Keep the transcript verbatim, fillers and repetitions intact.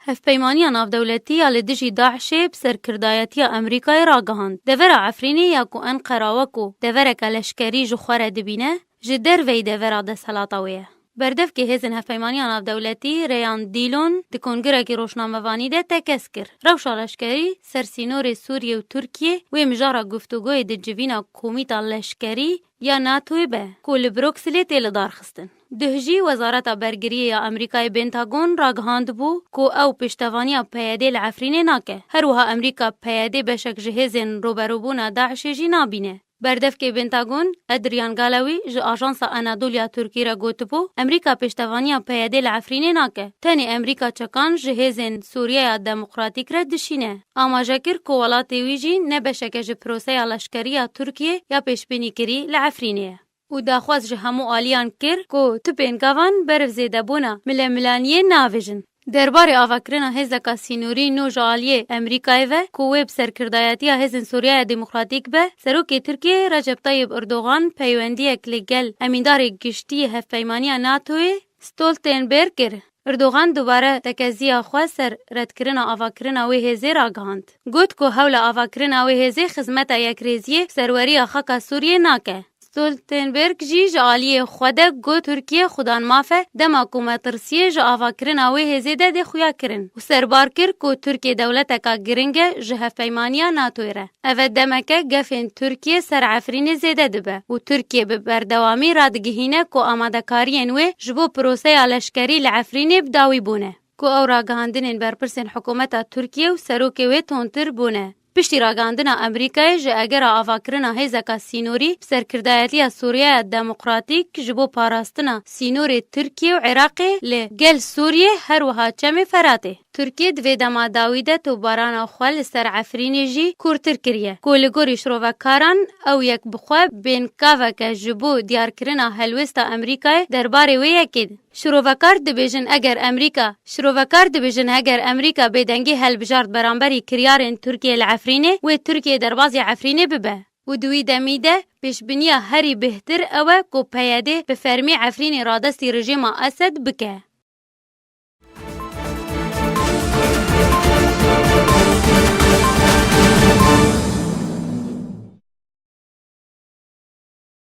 Hevpeymaniya navdewletî ya li dijî DAIŞ'ê bi serkirdayetiya Amerîkayê ragihand, devera Efrînê ya ku Enqera weko devereke leşkerî ji xwe re dibîne, ji derveyî devera desthilata wê ye. Berdevkê hêzên Hevpeymaniya Navdewletî Reyhan Dîlon di kongirekî rojnamevanî de tekez kir. Rewşa leşkerî ser sînorê Sûriyê û Tirkiyê wê mijara guftûgoyê di civîna komîta leşkerî ya NATOyê be ku li Brukselê tê lidarxistin. Duh jî Wezareta Bergiriyê ya Amerîkayê Pentagon ragihandibû ku ew pêştevaniya PYD'ê li Efrînê nake. Her wiha Amerîka PYD'ê beşek ji hêzên rûberûbûna DAIŞ'ê jî nabîne. Berdevkê Pentagon Adrian Gallaway ji Ajansa Anadolu ya Tirkî re gotibû, Amerîka pêştevaniya PYD'ê li Efrînê nake. Tenê Amerîka çekan ji hêzên Sûriyeya Demokratîk re dişîne. Amaje kir ku welatê wî jî ne beşeke ji proseya leşkerî ya Tirkiyê ya pêşbînîkirî li Efrînê ye. Û daxwaz ji hemû aliyan kir ku tu pêngavan beriv zêdebûna milemilaniyê navêjin. Derbarê avakirina hêzeka sînorî nû ji aliyê Amerîkayê ve ku wê bi serkirdayetiya Hêzên Sûriyeya Demokratîk be, Serokê Tirkiyê Recep Tayyip Erdogan peywendiyek li gel Emîndarê Giştî yê Hevpeymaniya NATOyê Stoltenberg kir. Erdogan dubare tekeziya xwe ser redkirina avakirina wê hêzê ragihand. Got ku hewla avakirina wê hêzê xizmeta yekrêziyê serweriya xaka Sûriyê nake. Stoltenberg jî ji aliyê xwe de got Tirkiye xudan maf e, dema ku metirsiyê ji avakirina wê hêzê de dê xuya kirin û serbar kir ku Tirkiye dewleteka giring e ji hevpeymaniya NATOyê re. Ev e demeke gefên Tirkiye ser Efrînê zêde dibe û Tirkiye bi berdewamî radigihîne ku amadekariyên wê ji bo proseya leşkerî li Efrînê bi dawî bûne. Ku ew ragihandinên berpirsên hikûmeta Tirkiye û serokê wê tondtir bûne. Piştî ragihandina Amerîkayê ji egera avakirina hêzeka sînorî bi serkirdayetiya Sûriyeya Demokratîk ji bo parastina sînorê Tirkiye û Iraqê li gel Sûriyê her wiha Çemê Feratê. Tirkiye di vê dema dawî de topbarana xwe li ser Efrînê jî kûrtir kiriye, ku li gorî şirovekaran ew yek bi xwe bênkaveke ji bo diyarkirina helwêsta Amerîkayê derbarê wê yekê. Şirovekar dibêjin eger Amerîka, şirovekar dibêjin eger Amerîka bêdengî helbijart beramberî kiryarên Tirkiye li Efrînê, wê Tirkiye derbazî Efrînê bibe. Û di wî demî de pêşbiniya herî bêhtir ew e ku PYD bi fermî Efrînê radestî rejîma Esed bike.